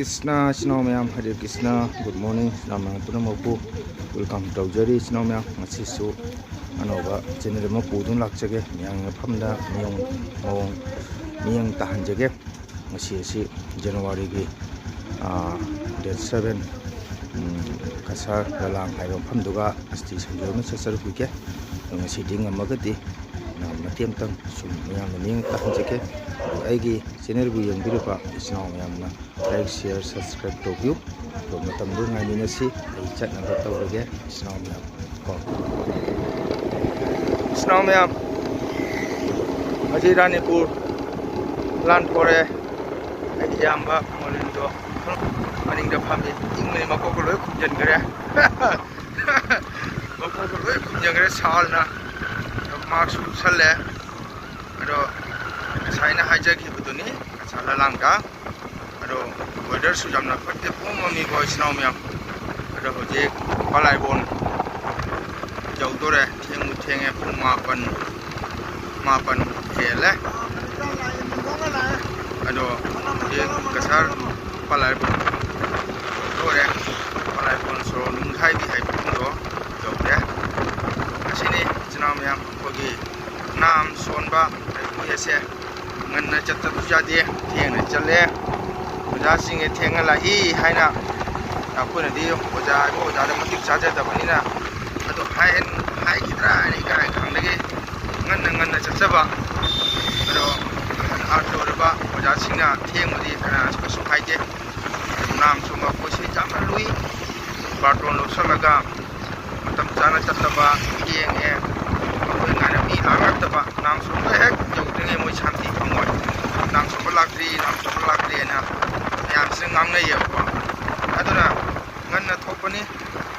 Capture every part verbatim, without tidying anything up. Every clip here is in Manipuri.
ꯀ꯭ꯔꯤꯁꯅ ꯏꯆꯤꯟ ꯏꯅꯥꯎ ꯃꯌꯥꯝ, ꯍꯔꯦ ꯀ꯭ꯔꯤꯁꯅ꯫ Good morning ꯏꯆꯤꯟ ꯏꯅꯥꯎ ꯃꯌꯥꯝ ꯄꯨꯝꯅꯃꯛꯄꯨ welcome ꯇꯧꯖꯔꯤ꯫ ꯏꯆꯤꯟ ꯏꯅꯥꯎ ꯃꯌꯥꯝ, ꯉꯁꯤꯁꯨ ꯑꯅꯧꯕ channel ꯑꯃ ꯄꯨꯗꯨꯅ ꯂꯥꯛꯆꯒꯦ꯫ ꯃꯌꯥꯝꯒꯤ ꯃꯐꯝꯗ ꯃꯤꯌꯣꯡ ꯃꯑꯣꯡ ꯃꯤꯠꯌꯦꯡ ꯇꯥꯍꯟꯖꯒꯦ꯫ ꯉꯁꯤ ꯑꯁꯤ January ꯒꯤ, ꯑꯥ, date seven, ꯎꯝ, ꯀꯁꯥꯔ ꯂꯂꯥꯡ ꯍꯥꯏꯕ ꯃꯐꯝꯗꯨꯒ ꯑꯁꯇꯤ ꯁꯟꯖꯣꯏ ꯑꯃ ꯆꯠꯆꯔꯨꯈꯤꯒꯦ꯫ ꯑꯗꯣ ꯉꯁꯤꯗꯤ ꯉꯝꯃꯒꯗꯤ, ꯑꯥ, ꯃꯇꯦꯛ ꯑꯃꯇꯪ ꯁꯨꯝ ꯃꯌꯥꯝꯅ ꯃꯤꯠꯌꯦꯡ ꯇꯥꯍꯟꯖꯒꯦ꯫ ꯑꯗꯨꯒ ꯑꯩꯒꯤ channel ꯕꯨ ꯌꯦꯡꯕꯤꯔꯤꯕ ꯏꯆꯤꯟ ꯏꯅꯥꯎ ꯃꯌꯥꯝꯅ like, share, subscribe ꯇꯧꯕꯤꯌꯨ꯫ ꯑꯗꯣ ꯃꯇꯝꯗꯨ ꯉꯥꯏꯃꯤꯟꯅꯁꯤ꯫ ꯑꯩ ꯆꯠꯅꯕ ꯇꯧꯔꯒꯦ ꯏꯆꯤꯟ ꯏꯅꯥꯎ ꯃꯌꯥꯝ ꯀꯣ꯫ ꯏꯆꯤꯟ ꯏꯅꯥꯎ ꯃꯌꯥꯝ, ꯉꯁꯤ ꯔꯥꯅꯤꯄꯨꯔ ꯂꯥꯟ ꯊꯣꯔꯦ꯫ ꯑꯩꯒꯤ ꯏꯌꯥꯝꯕ ꯃꯣꯂꯤꯟꯗꯣ ꯃꯅꯤꯡꯗ ꯐꯝꯃꯤ꯫ ꯏꯪꯕꯅꯤ, ꯃꯀꯣꯛꯀ ꯂꯣꯏ ꯈꯨꯝꯖꯤꯟꯈ꯭ꯔꯦ꯫ ꯃꯀꯣꯛꯀ ꯂꯣꯏ ꯈꯨꯝꯖꯤꯟꯈ꯭ꯔꯦ ꯁꯥꯜꯅ꯫ ꯃꯥꯛꯁ ꯎꯞꯁꯜꯂꯦ꯫ ꯑꯗꯣ ꯉꯁꯥꯏꯅ ꯍꯥꯏꯖꯈꯤꯕꯗꯨꯅꯤ, ꯉꯁꯥꯏ ꯂꯂꯥꯡꯗ꯫ ꯑꯗꯣ weather ꯁꯨ ꯌꯥꯝꯅ ꯐꯠꯇꯦ, ꯄꯨꯡ ꯃꯝꯃꯤꯀꯣ ꯏꯆꯤꯟ ꯏꯅꯥꯎ ꯃꯌꯥꯝ꯫ ꯑꯗꯣ ꯍꯧꯖꯤꯛ ꯄꯂꯥꯏꯕꯣꯟ ꯌꯧꯗꯣꯔꯦ, ꯊꯦꯡꯕꯨ ꯊꯦꯡꯉꯦ, ꯄꯨꯡ ꯃꯥꯄꯟ, ꯃꯥꯄꯟ ꯍꯦꯜꯂꯦ꯫ ꯑꯗꯣ ꯍꯧꯖꯤꯛ ꯀꯁꯥꯔ ꯄꯂꯥꯏꯕꯣꯟ ꯌꯧꯗꯣꯔꯦ꯫ ꯄꯂꯥꯏꯕꯣꯟ ꯁꯣꯔꯣꯛ ꯅꯤꯡꯈꯥꯏꯕꯤ ꯍꯥꯏꯕꯗꯣ ꯌꯧꯔꯦ꯫ ꯑꯁꯤꯅꯤ ꯏꯆꯤꯟ ꯏꯅꯥꯎ ꯃꯌꯥꯝ, ꯑꯩꯈꯣꯏꯒꯤ ꯅꯥꯝ ꯁꯣꯟꯕ ꯑꯩꯈꯣꯏ ꯑꯁꯦ꯫ ꯉꯟꯅ ꯆꯠꯇꯕꯁꯨ ꯌꯥꯗꯦ, ꯊꯦꯡꯅ ꯆꯠꯂꯦ꯫ ꯑꯣꯖꯥꯁꯤꯡꯅ ꯊꯦꯡꯅ ꯂꯥꯛꯏ ꯍꯥꯏꯅ ꯑꯩꯈꯣꯏꯅꯗꯤ ꯑꯣꯖꯥ ꯍꯥꯏꯕ ꯑꯣꯖꯥꯗ ꯃꯇꯤꯛ ꯆꯥꯖꯗꯕꯅꯤꯅ ꯑꯗꯨ ꯍꯥꯏꯍꯟ-, ꯍꯥꯏꯈꯤꯗ꯭ꯔꯥ ꯍꯥꯏꯅ ꯏꯀꯥꯏ ꯈꯪꯗꯒꯤ ꯉꯟꯅ ꯉꯟꯅ ꯆꯠꯆꯕ꯫ ꯑꯗꯣ ꯑꯍꯟ ꯑꯍꯟ ꯑꯣꯏꯔꯕ ꯑꯣꯖꯥꯁꯤꯡꯅ ꯊꯦꯡꯕꯗꯤ ꯀꯅꯥꯁꯨ ꯀꯩꯁꯨ ꯍꯥꯏꯗꯦ꯫ ꯅꯥꯝ ꯁꯣꯟꯕ ꯄꯣꯠꯁꯤ ꯌꯥꯝꯅ ꯂꯨꯏ꯫ ꯕꯥꯔꯇꯣꯟ ꯂꯧꯁꯜꯂꯒ ꯃꯇꯝ ꯆꯥꯅ ꯆꯠꯇꯕ, ꯊꯦꯡꯉꯦ, ꯑꯩꯈꯣꯏ ꯉꯥꯏꯅ ꯃꯤ ꯂꯥꯛꯂꯛꯇꯕ, ꯅꯥꯝ ꯁꯣꯟꯕ ꯍꯦꯛ ꯌꯧꯗ꯭ꯔꯤꯉꯩ ꯃꯣꯏ ꯁꯥꯟꯇꯤ ꯐꯪꯉꯣꯏ꯫ ꯅꯥꯝ ꯁꯣꯟꯕ ꯂꯥꯛꯇ꯭ꯔꯤ, ꯅꯥꯝ ꯁꯣꯟꯕ ꯂꯥꯛꯇ꯭ꯔꯤ ꯍꯥꯏꯅ ꯃꯌꯥꯝꯁꯤꯅ ꯉꯥꯡꯅꯩꯌꯦꯕꯀꯣ꯫ ꯑꯗꯨꯅ ꯉꯟꯅ ꯊꯣꯛꯄꯅꯤ꯫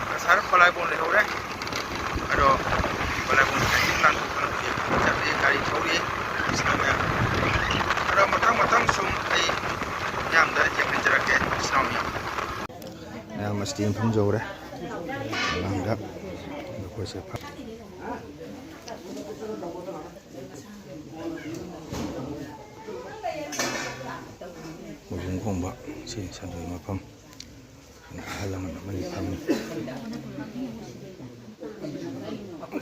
ꯉꯁꯥꯏ ꯄꯂꯥꯏꯕꯣꯟ ꯂꯩꯍꯧꯔꯦ꯫ ꯑꯗꯣ ꯄꯂꯥꯏꯕꯣꯟ ꯁꯥꯏꯀꯜ ꯅꯥꯟꯊꯣꯛꯇꯅ ꯍꯧꯖꯤꯛ ꯆꯠꯂꯤ, ꯒꯥꯔꯤ ꯊꯧꯔꯤ꯫ ꯑꯗꯣ ꯃꯊꯪ ꯃꯊꯪ ꯁꯨꯝ ꯑꯩ ꯃꯌꯥꯝꯗ ꯌꯦꯡꯍꯟꯖꯔꯛꯀꯦ, ꯏꯆꯤꯟ ꯏꯅꯥꯎ ꯃꯌꯥꯝ꯫ ꯃꯌꯥꯝ ꯑꯁꯇꯤ ꯃꯐꯝ ꯌꯧꯔꯦ꯫ ꯑꯉꯥꯡꯗ ꯑꯩꯈꯣꯏꯁꯦ ꯐ-, ꯃꯕꯨꯡ ꯈꯣꯡꯕ꯫ ꯁꯤ ꯁꯟꯗꯣꯏ ꯃꯐꯝ꯫ ꯑꯍꯜ ꯂꯃꯟ ꯑꯃꯅꯤ ꯐꯝꯃꯤ꯫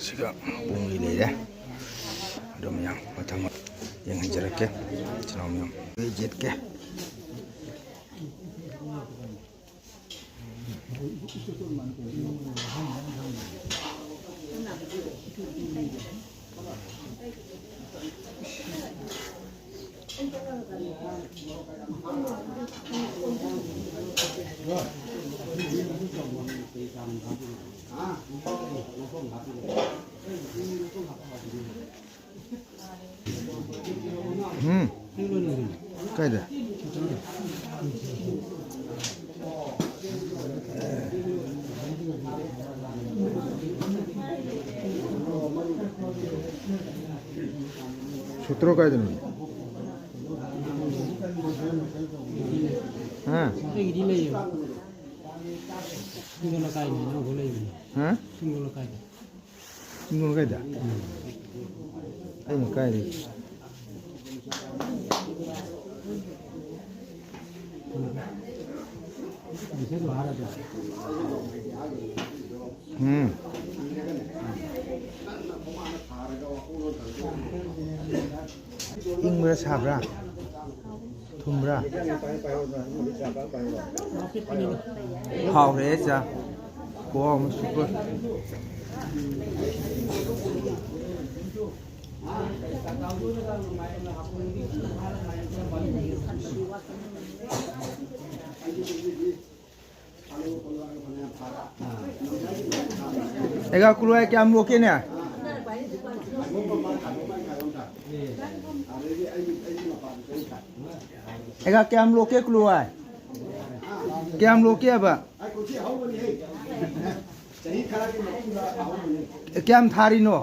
ꯁꯤꯒ ꯄꯨꯡꯂꯤ ꯂꯩꯔꯦ꯫ ꯑꯗꯣ ꯃꯌꯥꯝ ꯃꯊꯪ ꯌꯦꯡꯍꯟꯖꯔꯛꯀꯦ꯫ ꯏꯆꯤꯟ ꯏꯅꯥꯎ ꯃꯌꯥꯝ꯫ ꯑꯩ ꯌꯦꯠꯀꯦ꯫ ꯎꯝ꯫ ꯀꯥꯏꯗ? ꯁꯨꯇ꯭ꯔꯣ ꯀꯥꯏꯗꯅꯣ? ꯍꯥ? ꯑꯩꯒꯤꯗꯤ ꯂꯩꯌꯦꯕ꯫ ꯁꯤꯡꯖꯣ ꯂꯩꯀꯥꯏꯅꯦ, ꯅꯪ ꯂꯩꯕꯅꯦ꯫ ꯍꯥ? ꯁꯤꯡꯖꯣ ꯂꯩꯀꯥꯏꯗ꯫ ꯁꯤꯡꯖꯣ ꯂꯩꯀꯥꯏꯗ? ꯎꯝ꯫ ꯑꯩꯅ ꯀꯥꯏꯗꯒꯤ? ꯎꯝ꯫ ꯏꯪꯕ꯭ꯔꯥ ꯁꯥꯕ꯭ꯔꯥ? ꯊꯨꯝꯕ꯭ꯔꯥ? ꯍꯥꯎꯔꯦ ꯆꯥ꯫ ꯈꯨꯍꯥꯎ ꯑꯃ super꯫ ꯑꯦꯒꯥ ꯀꯨꯂꯨ ꯍꯥꯏ ꯀꯌꯥꯝ ꯂꯣꯛꯀꯦꯅꯦ? ꯑꯦꯒꯥ ꯀꯌꯥꯝ ꯂꯣꯛꯀꯦ ꯀꯨꯂꯨ ꯍꯥꯏ? ꯀꯌꯥꯝ ꯂꯣꯛꯀꯦ ꯍꯥꯏꯕ? ꯀꯌꯥꯝ ꯊꯥꯔꯤꯅꯣ?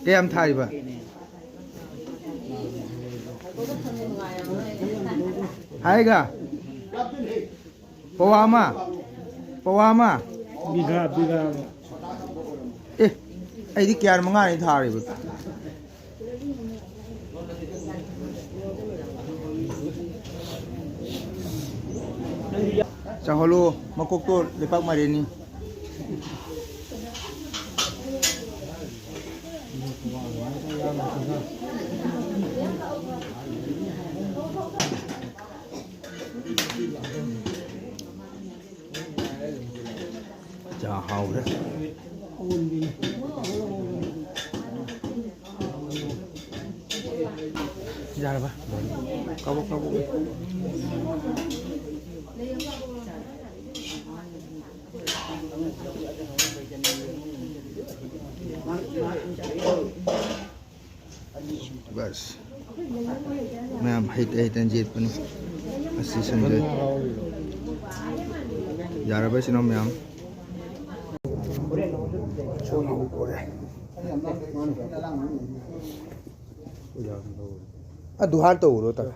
ꯀꯌꯥꯝ ꯊꯥꯔꯤꯕ? ꯍꯥꯏꯒ ꯄꯋꯥ ꯑꯃ, ꯄꯋꯥ ꯑꯃ꯫ ꯕꯤꯘꯥ, ꯕꯤꯘꯥ꯫ ꯑꯦ, ꯑꯩꯗꯤ ꯀꯌꯥ ꯃꯉꯥꯅꯤ ꯊꯥꯔꯤꯕ꯫ ꯆꯥꯍꯧꯂꯨ, ꯃꯀꯣꯛꯇꯣ ꯂꯩꯄꯥꯛ ꯃꯥꯏꯔꯦꯟꯅꯤ꯫ ꯆꯥ ꯍꯥꯎꯔꯦ꯫ ꯌꯥꯔꯕ? ꯀꯥꯕꯣꯛ, ꯀꯥꯕꯣꯛ꯫ ꯕꯁ꯫ ꯃꯌꯥꯝ ꯍꯩꯇ ꯍꯩꯇꯅ ꯌꯦꯠꯄꯅꯤ꯫ ꯑꯁꯤ ꯁꯟꯗꯣꯏ꯫ ꯌꯥꯔꯕ ꯏꯆꯤꯟ ꯏꯅꯥꯎ ꯃꯌꯥꯝ? ꯑꯗꯨ ꯍꯥꯟꯅ ꯇꯧꯔꯣ ꯇꯥꯔꯦ꯫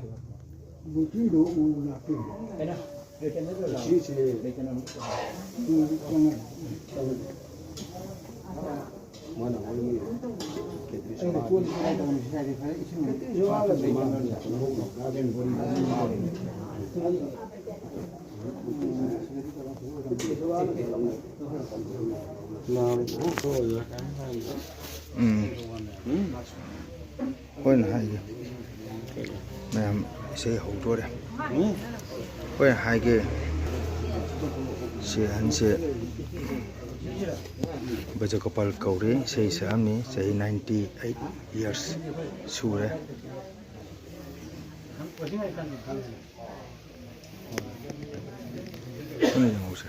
ꯎꯝ꯫ ꯍꯣꯏꯅ ꯍꯥꯏꯒꯦ꯫ ꯃꯌꯥꯝ ꯏꯁꯩ ꯍꯧꯗꯣꯔꯦ꯫ ꯍꯣꯏ ꯍꯥꯏꯒꯦ꯫ ꯁꯤ ꯑꯍꯟꯁꯦ ꯕ꯭ꯔꯖꯒꯣꯄꯥꯜ ꯀꯧꯔꯦ꯫ ꯏꯁꯩ ꯁꯛꯑꯝꯃꯤ꯫ ꯆꯍꯤ ninety eight years ꯁꯨꯔꯦ꯫ ꯄꯨꯟꯅ ꯌꯦꯡꯍꯧꯁꯦ꯫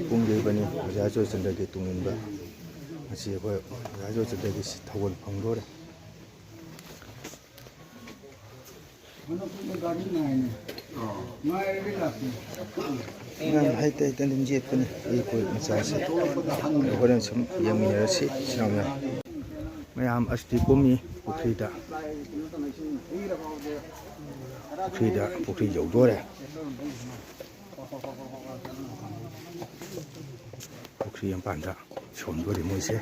ꯄꯨꯡ ꯌꯩꯕꯅꯤ꯫ ꯑꯣꯖꯥ ꯖꯣꯏꯆꯟꯗ꯭ꯔꯒꯤ ꯇꯨꯡ ꯏꯟꯕ꯫ ꯉꯁꯤ ꯑꯩꯈꯣꯏ ꯑꯣꯖꯥ ꯖꯣꯏꯆꯟꯗ꯭ꯔꯒꯤ ꯊꯧꯒꯜ ꯐꯪꯗꯣꯔꯦ꯫ ꯃꯌꯥꯝ ꯍꯩꯇ ꯍꯩꯇ ꯑꯗꯨꯝ ꯌꯦꯠꯄꯅꯤ ꯑꯩꯈꯣꯏ ꯃꯆꯥꯁꯦ꯫ ꯍꯣꯔꯦꯟ ꯁꯨꯝ ꯌꯦꯡꯃꯤꯟꯅꯔꯁꯤ ꯏꯆꯤꯟ ꯏꯅꯥꯎ ꯃꯌꯥꯝ꯫ ꯃꯌꯥꯝ ꯑꯁꯤꯗꯤ ꯀꯨꯝꯃꯤ ꯄꯨꯈ꯭ꯔꯤꯗ꯫ ꯄꯨꯈ꯭ꯔꯤꯗ, ꯄꯨꯈ꯭ꯔꯤ ꯌꯧꯗꯣꯔꯦ꯫ ꯄꯨꯈ꯭ꯔꯤ ꯃꯄꯥꯟꯗ ꯁꯣꯟꯗꯣꯔꯤ ꯃꯣꯏꯁꯦ꯫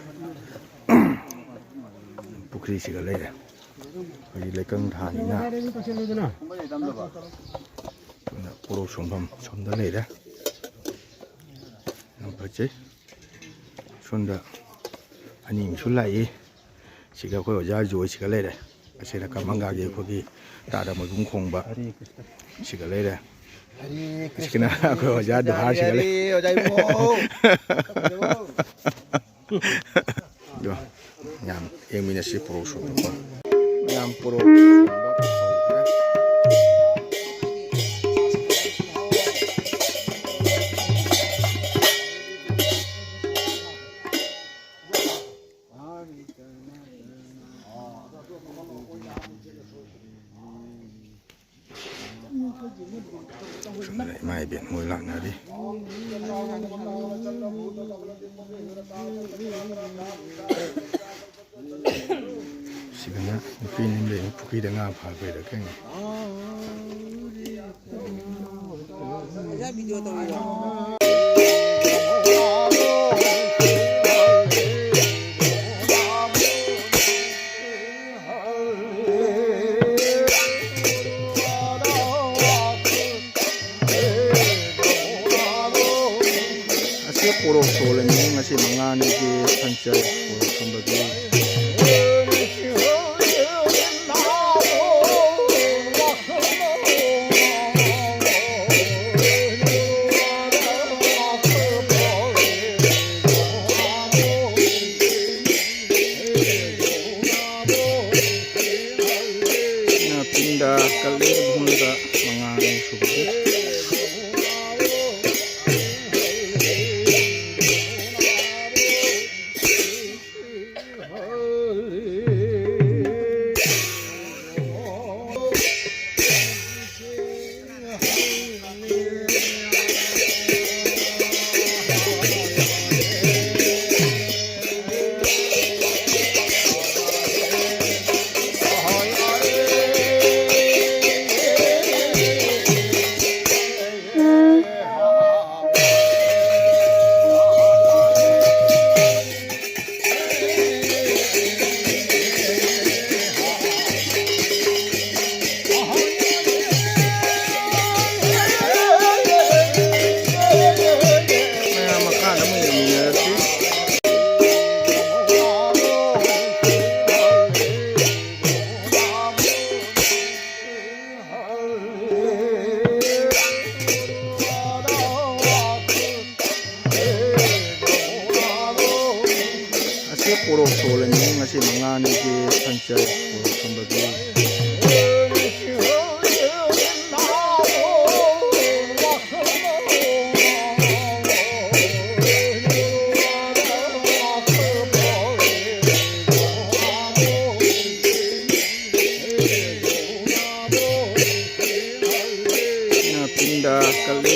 ꯄꯨꯈ꯭ꯔꯤꯁꯤꯒ ꯂꯩꯔꯦ꯫ ꯍꯧꯖꯤꯛ ꯂꯩꯀꯪ ꯊꯥꯅꯤꯅ꯫ ꯃꯣꯔꯣꯛ ꯁꯣꯝꯐꯝ ꯁꯣꯝꯗ ꯂꯩꯔꯦ꯫ ꯌꯥꯝ ꯐꯖꯩ꯫ ꯁꯣꯝꯗ ꯑꯅꯤ ꯑꯃꯁꯨ ꯂꯥꯛꯏ꯫ ꯁꯤꯒ ꯑꯩꯈꯣꯏ ꯑꯣꯖꯥ ꯖꯣꯏꯁꯤꯒ ꯂꯩꯔꯦ꯫ ꯑꯁꯤꯅ ꯀꯃꯪꯒꯥꯒꯤ ꯑꯩꯈꯣꯏꯒꯤ ꯇꯥꯗ ꯃꯣꯏꯕꯨꯡ ꯈꯣꯡꯕ ꯁꯤꯒ ꯂꯩꯔꯦ꯫ ꯍꯔꯦ ꯀ꯭ꯔꯤꯁꯅ꯫ ꯑꯁꯤꯅ ꯑꯩꯈꯣꯏ ꯑꯣꯖꯥ ꯗꯨꯍꯥꯔ ꯁꯤꯒ ꯂꯩ꯫ ꯍꯔꯦ, ꯑꯣꯖꯥ ꯏꯕꯨꯡꯉꯣ꯫ ꯑꯗꯣ ꯌꯥꯝ ꯌꯦꯡꯃꯤꯟꯅꯁꯤ ꯄꯣꯔꯣꯛ ꯁꯣꯟꯕꯀꯣ꯫ ꯌꯥꯝ ꯄꯣꯔꯣꯛ ꯁꯣꯟꯕ ꯍꯧꯈ꯭ꯔꯦ꯫ ꯁꯣꯝꯗ ꯏꯃꯥ ꯏꯕꯦꯟ ꯃꯣꯏ ꯂꯥꯛꯅꯔꯤ꯫ ꯁꯤꯗꯅ ꯅꯨꯄꯤ ꯑꯅꯤ ꯂꯩ, ꯄꯨꯈ꯭ꯔꯤꯗ ꯉꯥ ꯐꯥꯕꯩꯔ ꯈꯪꯗꯦ꯫ ꯑꯁꯤ ꯄꯣꯔꯣꯛ ꯁꯣꯜꯂꯅꯤ, ꯉꯁꯤ ꯃꯉꯥꯅꯤꯒꯤ ꯐꯪꯁꯟ ꯄꯣꯔꯣꯛ ꯁꯣꯟꯕꯒꯤ꯫ ꯄꯨꯡꯗ ꯀꯜꯂꯤ, ꯄꯨꯡꯗ ꯃꯉꯥꯅꯤ ꯁꯨꯕꯗꯤ꯫ ꯃꯣꯔꯣꯛ ꯁꯣꯜꯂꯅꯤ꯫ ꯉꯁꯤ ꯃꯉꯥꯅꯤꯒꯤ ꯁꯟꯆꯠ ꯃꯣꯔꯣꯛ ꯁꯣꯟꯕꯒꯤ꯫ ꯄꯤꯡꯗ ꯀꯜꯂꯤ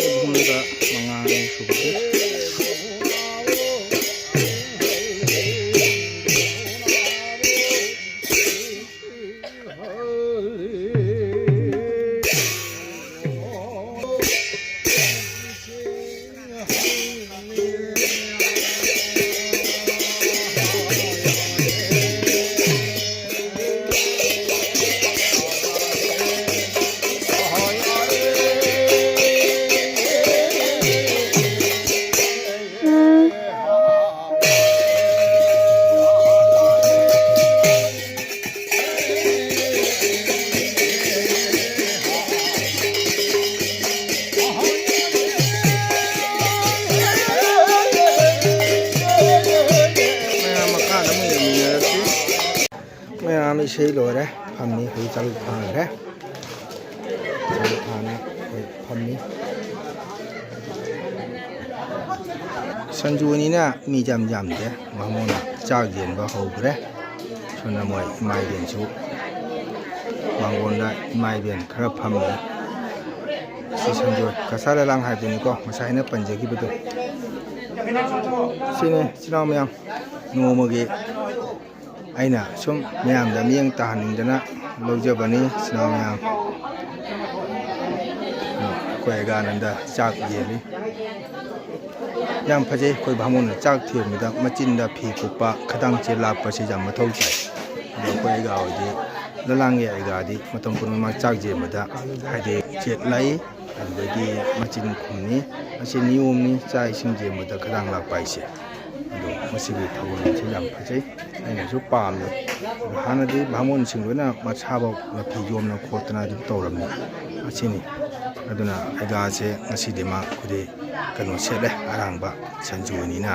ꯃꯉꯥꯅꯤ ꯁꯨꯕꯒꯤ꯫ ꯃꯌꯥꯝ ꯃꯈꯥꯗ ꯑꯃꯨꯛ ꯌꯦꯡꯃꯤꯟꯅꯔꯁꯤ꯫ ꯃꯌꯥꯝ ꯏꯁꯩ ꯂꯣꯏꯔꯦ, ꯐꯝꯃꯤ꯫ ꯍꯧꯖꯤꯛ ꯆꯥꯛ ꯊꯥꯡꯈ꯭ꯔꯦ꯫ ꯆꯥꯛ ꯊꯥꯅ ꯑꯩꯈꯣꯏ ꯐꯝꯃꯤ꯫ ꯁꯟꯖꯨꯅꯤꯅ ꯃꯤ ꯌꯥꯝ ꯌꯥꯝꯗꯦ꯫ ꯕꯥꯃꯣꯟ ꯆꯥꯛ ꯌꯦꯟꯕ ꯍꯧꯈ꯭ꯔꯦ꯫ ꯁꯣꯝꯗ ꯃꯣꯏ ꯏꯃꯥ ꯏꯕꯦꯟꯁꯨ ꯃꯥꯡꯒꯣꯟꯗ ꯏꯃꯥ ꯏꯕꯦꯟ ꯈꯔ ꯐꯝꯃꯤ꯫ ꯁꯤ ꯁꯟꯖꯣꯏ ꯀꯁꯥ ꯂꯂꯥꯡ ꯍꯥꯏꯕꯗꯨꯅꯤꯀꯣ, ꯉꯁꯥꯏ ꯑꯩꯅ ꯄꯟꯖꯈꯤꯕꯗꯣ꯫ ꯁꯤꯅꯤ, ꯏꯆꯤꯜ ꯏꯅꯥꯎ ꯃꯌꯥꯝ, ꯅꯣꯡꯃꯒꯤ ꯑꯩꯅ ꯁꯨꯝ ꯃꯌꯥꯝꯗ ꯃꯤꯠꯌꯦꯡ ꯇꯥꯍꯟꯅꯤꯡꯗꯅ ꯂꯧꯖꯕꯅꯤ, ꯏꯆꯤꯜ ꯏꯅꯥꯎ ꯃꯌꯥꯝ꯫ ꯑꯩꯈꯣꯏ ꯑꯒꯥꯅꯟꯗ ꯆꯥꯛ ꯌꯦꯜꯂꯤ꯫ ꯌꯥꯝ ꯐꯖꯩ꯫ ꯑꯩꯈꯣꯏ ꯕꯥꯃꯣꯟꯅ ꯆꯥꯛ ꯊꯤꯕꯗ ꯃꯆꯤꯟꯗ ꯐꯤ ꯀꯨꯞꯄ, ꯈꯗꯥꯡ ꯆꯦ ꯂꯥꯛꯄꯁꯤ ꯌꯥꯝ ꯃꯊꯧ ꯇꯥꯏ꯫ ꯑꯗꯣ ꯑꯩꯈꯣꯏ ꯑꯩꯒꯥ ꯍꯣꯏꯗꯤ, ꯂꯂꯥꯡꯒꯤ ꯑꯩꯒꯥꯗꯤ ꯃꯇꯝ ꯄꯨꯝꯅꯃꯛ ꯆꯥꯛ ꯌꯦꯟꯕꯗ ꯍꯥꯏꯗꯤ ꯆꯦꯠ ꯂꯥꯛꯏ, ꯑꯗꯨꯗꯒꯤ ꯃꯆꯤꯟ ꯈꯨꯝꯅꯤ꯫ ꯑꯁꯤ ꯅꯤꯌꯣꯝꯅꯤ, ꯆꯥꯛ ꯏꯁꯤꯡ ꯌꯦꯟꯕꯗ ꯈꯗꯥꯡ ꯂꯥꯛꯄ ꯍꯥꯏꯁꯦ꯫ ꯑꯗꯣ ꯃꯁꯤꯒꯤ ꯊꯧꯔꯝꯁꯤ ꯌꯥꯝ ꯐꯖꯩ, ꯑꯩꯅꯁꯨ ꯄꯥꯝꯃꯤ꯫ ꯑꯗꯣ ꯍꯥꯟꯅꯗꯤ ꯕꯥꯃꯣꯟꯁꯤꯡꯗꯨꯅ ꯃꯁꯥꯐꯥꯎ ꯃꯐꯤ ꯌꯣꯝꯅ ꯈꯣꯠꯇꯅ ꯑꯗꯨꯝ ꯇꯧꯔꯝꯃꯤ꯫ ꯑꯁꯤꯅꯤ꯫ ꯑꯗꯨꯅ ꯑꯩꯒꯥꯁꯦ ꯉꯁꯤꯗꯤ ꯃꯥ ꯈꯨꯗꯩ ꯀꯩꯅꯣ ꯁꯦꯠꯂꯦ, ꯑꯔꯥꯡꯕ ꯁꯟꯖꯨꯅꯤꯅ꯫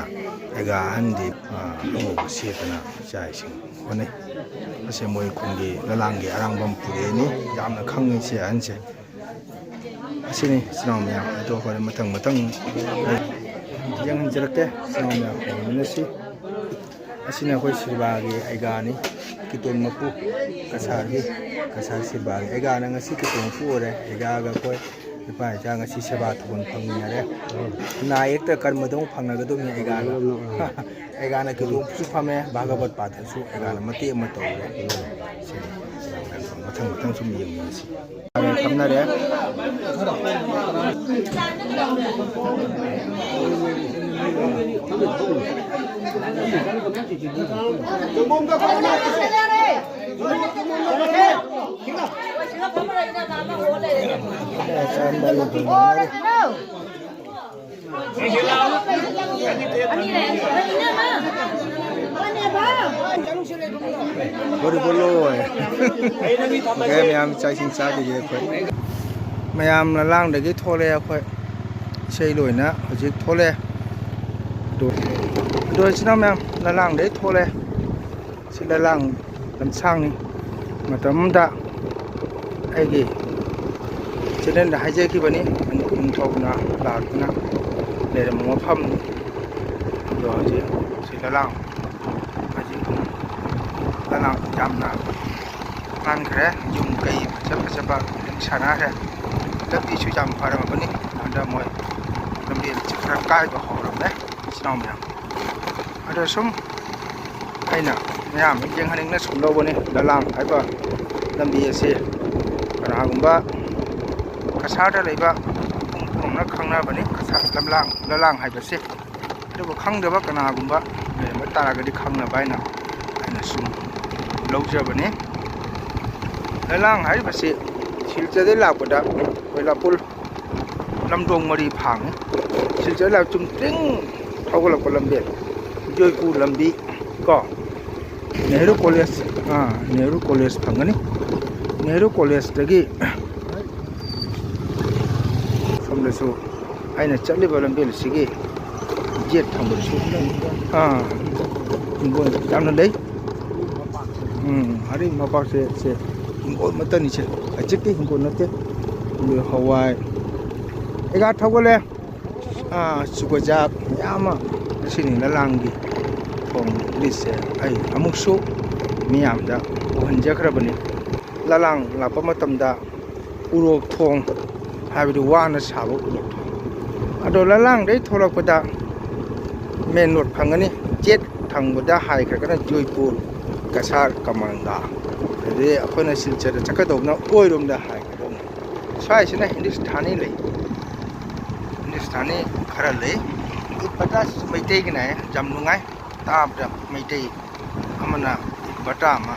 ꯑꯩꯒꯥ ꯑꯍꯟꯗꯤ, ꯑ, ꯑꯉꯧꯕ ꯁꯦꯠꯇꯅ ꯏꯆꯥ ꯏꯁꯤꯡ ꯍꯣꯠꯅꯩ꯫ ꯑꯁꯦ ꯃꯣꯏ ꯈꯨꯟꯒꯤ ꯂꯂꯥꯡꯒꯤ ꯑꯔꯥꯡꯕ ꯑꯃ ꯄꯨꯔꯛꯏꯅꯤ꯫ ꯌꯥꯝꯅ ꯈꯪꯉꯤ ꯁꯤ ꯑꯍꯟꯁꯦ꯫ ꯑꯁꯤꯅꯤ ꯏꯆꯤꯟ ꯏꯅꯥꯎ ꯃꯌꯥꯝ꯫ ꯑꯗꯣ ꯑꯩꯈꯣꯏ ꯃꯊꯪ ꯃꯊꯪ ꯑꯩ ꯌꯦꯡꯍꯟꯖꯔꯛꯀꯦ꯫ ꯏꯆꯤꯟ ꯏꯅꯥꯎ ꯃꯌꯥꯝ ꯌꯦꯡꯃꯤꯟꯅꯁꯤ꯫ ꯑꯁꯤꯅ ꯑꯩꯈꯣꯏ ꯁꯤꯜꯕꯥꯒꯤ ꯑꯩꯒꯥꯅꯤ, ꯀꯤꯇꯣꯟ ꯃꯄꯨ, ꯀꯁꯥꯔꯒꯤ, ꯀꯁꯥꯔ ꯁꯤꯜꯕꯥꯒꯤ꯫ ꯑꯩꯒꯥꯅ ꯉꯁꯤ ꯀꯤꯇꯣꯟ ꯃꯄꯨ ꯑꯣꯏꯔꯦ꯫ ꯑꯩꯒꯥꯒ ꯑꯩꯈꯣꯏ ꯏꯄꯥ ꯏꯆꯥ ꯉꯁꯤ ꯁꯦꯕꯥ ꯊꯧꯒꯜ ꯐꯪꯃꯤꯟꯅꯔꯦ꯫ ꯅꯥ ꯌꯦꯛꯇ ꯀꯔꯃꯗ ꯑꯃꯨꯛ ꯐꯪꯅꯒꯗꯧꯅꯤ ꯑꯩꯒꯥꯒ꯫ ꯑꯩꯒꯥꯅ ꯀꯤꯇꯣꯟꯁꯨ ꯐꯝꯃꯦ, ꯚꯥꯒꯕꯠ ꯄꯥꯊꯁꯨ ꯑꯩꯒꯥꯅ ꯃꯇꯦꯛ ꯑꯃ ꯇꯧꯔꯦ꯫ ꯁꯤꯅꯤ꯫ ꯃꯊꯪ ꯃꯊꯪ ꯁꯨꯝ ꯌꯦꯡꯃꯤꯟꯅꯁꯤ꯫ ꯐꯝꯅꯔꯦ꯫ ꯕꯣꯔꯤ ꯕꯣꯂꯣ ꯍꯥꯏ꯫ ꯑꯣꯀꯦ, ꯃꯌꯥꯝ ꯆꯥꯛ ꯏꯁꯤꯡ ꯆꯥꯈꯤꯒꯦ ꯑꯩꯈꯣꯏ꯫ ꯃꯌꯥꯝ ꯂꯂꯥꯡꯗꯒꯤ ꯊꯣꯛꯂꯛꯑꯦ ꯑꯩꯈꯣꯏ꯫ ꯏꯁꯩ ꯂꯣꯏꯅ ꯍꯧꯖꯤꯛ ꯊꯣꯛꯂꯛꯑꯦ꯫ ꯑꯗꯣ, ꯑꯗꯣ ꯏꯆꯤꯟ ꯏꯅꯥꯎ ꯃꯌꯥꯝ ꯂꯂꯥꯡꯗꯒꯤ ꯊꯣꯛꯂꯛꯑꯦ꯫ ꯁꯤ ꯂꯂꯥꯡ ꯂꯝꯁꯥꯡꯅꯤ꯫ ꯃꯇꯝ ꯑꯃꯗ ꯑꯩꯒꯤ ꯆꯦꯅꯦꯜꯗ ꯍꯥꯏꯖꯈꯤꯕꯅꯤ, ꯃꯅꯤꯄꯨꯔ ꯅꯤꯡꯊꯧꯅ ꯂꯥꯛꯇꯨꯅ ꯂꯩꯔꯝꯕ ꯃꯐꯝꯅꯤ꯫ ꯑꯗꯣ ꯍꯧꯖꯤꯛ ꯁꯤ ꯂꯂꯥꯡ, ꯍꯧꯖꯤꯛ ꯂꯂꯥꯡ ꯌꯥꯝꯅ ꯄꯥꯟꯈ꯭ꯔꯦ꯫ ꯌꯨꯝ ꯀꯩ ꯐꯖ ꯐꯖꯕ ꯑꯗꯨꯝ ꯁꯥꯟꯅꯈ꯭ꯔꯦ꯫ ꯂꯝꯕꯤꯁꯨ ꯌꯥꯝ ꯐꯔꯝꯃꯕꯅꯤ꯫ ꯍꯟꯗꯛ ꯃꯣꯏ ꯂꯝꯕꯤ ꯈꯔ ꯀꯥꯏꯕ ꯍꯧꯔꯝꯃꯦ, ꯏꯆꯤꯟ ꯏꯅꯥꯎ ꯃꯌꯥꯝ꯫ ꯑꯗꯣ ꯁꯨꯝ ꯑꯩꯅ ꯃꯌꯥꯝ ꯌꯦꯡꯍꯟꯅꯤꯡꯅ ꯁꯨꯝ ꯂꯧꯕꯅꯤ꯫ ꯂꯂꯥꯡ ꯍꯥꯏꯕ ꯂꯝꯕꯤ ꯑꯁꯤ ꯀꯅꯥꯒꯨꯝꯕ ꯀꯁꯥꯔꯗ ꯂꯩꯕ ꯃꯤꯄꯨꯝ ꯄꯨꯝꯅꯃꯛꯅ ꯈꯪꯅꯕꯅꯤ, ꯀꯁꯥꯔ ꯂꯝꯂꯥꯡ, ꯂꯂꯥꯡ ꯍꯥꯏꯕꯁꯤ꯫ ꯑꯗꯨꯕꯨ ꯈꯪꯗꯕ ꯀꯅꯥꯒꯨꯝꯕ ꯂꯩꯔꯝꯕ ꯇꯥꯔꯒꯗꯤ ꯈꯪꯅꯕ ꯍꯥꯏꯅ ꯑꯩꯅ ꯁꯨꯝ ꯂꯧꯖꯕꯅꯤ꯫ ꯂꯂꯥꯡ ꯍꯥꯏꯔꯤꯕꯁꯤ ꯁꯤꯜꯆꯔꯗꯒꯤ ꯂꯥꯛꯄꯗ ꯀꯣꯏꯂꯥꯄꯨꯜ ꯂꯝꯗꯣꯡ ꯃꯔꯤ ꯐꯥꯡꯉꯤ꯫ ꯁꯤꯜꯆꯔ ꯂꯥꯛ ꯆꯨꯝꯇ꯭ꯔꯤꯡ ꯊꯧꯒꯠꯂꯛꯄ ꯂꯝꯕꯤ, ꯖꯣꯏꯄꯨꯔ ꯂꯝꯕꯤ ꯀꯣ, ꯅꯦꯍꯔꯨ ꯀꯣꯂꯦꯖ, ꯑꯥ, ꯅꯦꯍꯔꯨ ꯀꯣꯂꯦꯖ ꯐꯪꯒꯅꯤ꯫ ꯅꯦꯍꯔꯨ ꯀꯣꯂꯦꯖꯇꯒꯤ ꯁꯨ ꯑꯩꯅ ꯆꯠꯂꯤꯕ ꯂꯝꯕꯦꯜ ꯑꯁꯤꯒꯤ ꯌꯦꯠ ꯊꯪꯕꯗꯁꯨ, ꯑꯥ, ꯍꯤꯡꯒꯣꯜ ꯌꯥꯝꯅ ꯂꯩ꯫ ꯎꯝ, ꯑꯔꯤꯕ ꯃꯄꯥꯛꯁꯦ, ꯁꯦ ꯍꯤꯡꯒꯣꯜ ꯃꯇꯅꯤꯁꯦ꯫ ꯍꯧꯖꯤꯛꯇꯤ ꯍꯤꯡꯒꯣꯜ ꯅꯠꯇꯦ꯫ ꯑꯗꯨ ꯍꯋꯥꯏ, ꯑꯩꯒꯥ ꯊꯧꯒꯠꯂꯦ꯫ ꯑꯥ, ꯆꯨꯀꯖꯥꯛ ꯃꯌꯥꯝ ꯑꯃ꯫ ꯑꯁꯤꯅꯤ ꯂꯂꯥꯡꯒꯤ ꯊꯣꯡ ꯂꯤꯁꯦ꯫ ꯑꯩ ꯑꯃꯨꯛꯁꯨ ꯃꯤꯌꯥꯝꯗ ꯎꯍꯟꯖꯈ꯭ꯔꯕꯅꯤ꯫ ꯂꯂꯥꯡ ꯂꯥꯛꯄ ꯃꯇꯝꯗ ꯎꯔꯣꯛ ꯊꯣꯡ, ꯍꯥꯏꯕꯗꯤ ꯋꯥꯅ ꯁꯥꯕ ꯎꯔꯣꯛ ꯊꯣꯡ꯫ ꯑꯗꯣ ꯂꯂꯥꯡꯗꯩ ꯊꯣꯛꯂꯛꯄꯗ ꯃꯦꯟ ꯔꯣꯗ ꯐꯪꯒꯅꯤ꯫ ꯌꯦꯠ ꯊꯪꯕꯗ ꯍꯥꯏꯈ꯭ꯔꯒꯅ ꯖꯣꯏꯄꯨꯔ, ꯀꯁꯥꯔ, ꯀꯃꯥꯡꯒꯥ꯫ ꯑꯗꯨꯗꯒꯤ ꯑꯩꯈꯣꯏꯅ ꯁꯤꯜꯆꯔꯗ ꯆꯠꯀꯗꯧꯕꯅ ꯑꯣꯏꯔꯣꯝꯗ ꯍꯥꯏꯈ꯭ꯔꯒꯅ꯫ ꯁ꯭ꯋꯥꯏꯁꯤꯅ ꯍꯤꯟꯗꯨꯁꯊꯥꯅꯤ ꯂꯩ꯫ ꯍꯤꯟꯗꯨꯁꯊꯥꯅꯤ ꯈꯔ ꯂꯩ꯫ ꯏꯠ ꯕꯇꯥꯁꯤꯁꯨ ꯃꯩꯇꯩꯒꯤꯅꯦ, ꯌꯥꯝ ꯅꯨꯡꯉꯥꯏ ꯇꯥꯕꯗ꯫ ꯃꯩꯇꯩ ꯑꯃꯅ ꯏꯠ ꯕꯇꯥ ꯑꯃ꯫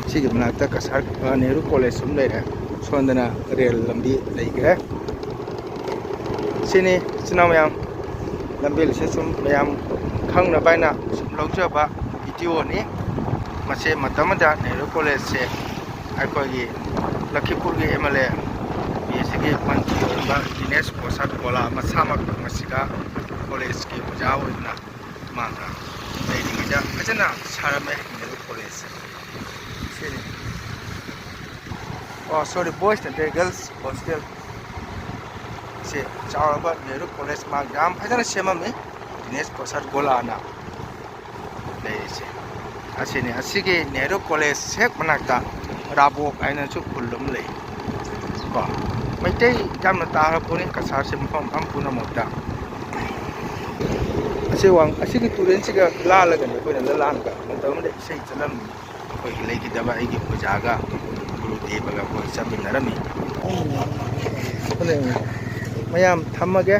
ꯁꯤꯒꯤ ꯃꯅꯥꯛꯇ ꯀꯁꯥꯔ, ꯑ, ꯅꯦꯍꯔꯨ ꯀꯣꯂꯦꯖ ꯑꯃ ꯂꯩꯔꯦ꯫ ꯁꯣꯝꯗꯅ ꯔꯦꯜ ꯂꯝꯕꯤ ꯂꯩꯈ꯭ꯔꯦ꯫ ꯁꯤꯅꯤ, ꯏꯆꯤꯟ ꯏꯅꯥꯎ ꯃꯌꯥꯝ, ꯂꯝꯕꯦꯜꯁꯦ ꯁꯨꯝ ꯃꯌꯥꯝ ꯈꯪꯅꯕ ꯍꯥꯏꯅ ꯁꯨꯝ ꯂꯧꯖꯕ ꯚꯤꯗꯤꯑꯣꯅꯤ꯫ ꯃꯁꯦ ꯃꯇꯝ ꯑꯃꯗ ꯅꯦꯍꯔꯨ ꯀꯣꯂꯦꯖꯁꯦ ꯑꯩꯈꯣꯏꯒꯤ ꯂꯈꯤꯄꯨꯔꯒꯤ ꯑꯦꯝ ꯑꯦꯜ ꯑꯦ ꯕꯤ ꯑꯦꯁ ꯁꯤꯒꯤ ꯃꯟꯇ꯭ꯔꯤ ꯑꯣꯏꯔꯝꯕ ꯗꯤꯅꯦꯁ ꯄ꯭ꯔꯁꯥꯗ ꯒꯣꯂꯥ ꯃꯁꯥꯃꯛ ꯃꯁꯤꯗ ꯀꯣꯂꯦꯖꯀꯤ ꯑꯣꯖꯥ ꯑꯣꯏꯗꯨꯅ ꯃꯥꯅ ꯂꯩꯔꯤꯉꯩꯗ ꯐꯖꯅ ꯁꯥꯔꯝꯃꯦ ꯅꯦꯍꯔꯨ ꯀꯣꯂꯦꯖꯁꯦ꯫ ꯁꯤꯅꯤ꯫ ꯑꯣ, ꯁꯣꯔꯤ, ꯕꯣꯏꯁ ꯅꯠꯇꯦ, ꯒꯔꯜꯁ ꯍꯣꯁꯇꯦꯜ꯫ ꯁꯤ ꯆꯥꯎꯔꯕ ꯅꯦꯍꯔꯨ ꯀꯣꯂꯦꯖ ꯃꯥ ꯌꯥꯝ ꯐꯖꯅ ꯁꯦꯝꯃꯝꯃꯤ ꯗꯤꯅꯦꯁ ꯄ꯭ꯔꯁꯥꯗ ꯒꯣꯂꯥꯅ ꯂꯩꯔꯤꯁꯦ꯫ ꯑꯁꯤꯅꯤ, ꯑꯁꯤꯒꯤ ꯅꯦꯍꯔꯨ ꯀꯣꯂꯦꯖ ꯍꯦꯛ ꯃꯅꯥꯛꯇ ꯔꯥꯕꯣꯛ ꯍꯥꯏꯅꯁꯨ ꯈꯨꯜ ꯑꯃ ꯂꯩ꯫ ꯀꯣ, ꯃꯩꯇꯩ ꯌꯥꯝꯅ ꯇꯥꯔꯕꯅꯤ ꯀꯁꯥꯔꯁꯦ ꯃꯐꯝ ꯃꯐꯝ ꯄꯨꯝꯅꯃꯛꯇ꯫ ꯑꯁꯤ ꯋꯥꯡ-, ꯑꯁꯤꯒꯤ ꯇꯨꯔꯦꯟꯁꯤꯒ ꯂꯥꯜꯂꯒꯅꯤ ꯑꯩꯈꯣꯏꯅ ꯂꯂꯥꯡꯒ ꯃꯇꯝ ꯑꯃꯗ ꯏꯁꯩ ꯆꯠꯂꯝꯃꯤ꯫ ꯑꯩꯈꯣꯏꯒꯤ ꯂꯩꯈꯤꯗꯕ ꯑꯩꯒꯤ ꯑꯣꯖꯥꯒ ꯒꯨꯔꯨꯗꯦꯕꯒ ꯑꯩꯈꯣꯏ ꯆꯠꯃꯤꯟꯅꯔꯝꯃꯤ꯫ ꯃꯌꯥꯝ ꯊꯝꯃꯒꯦ꯫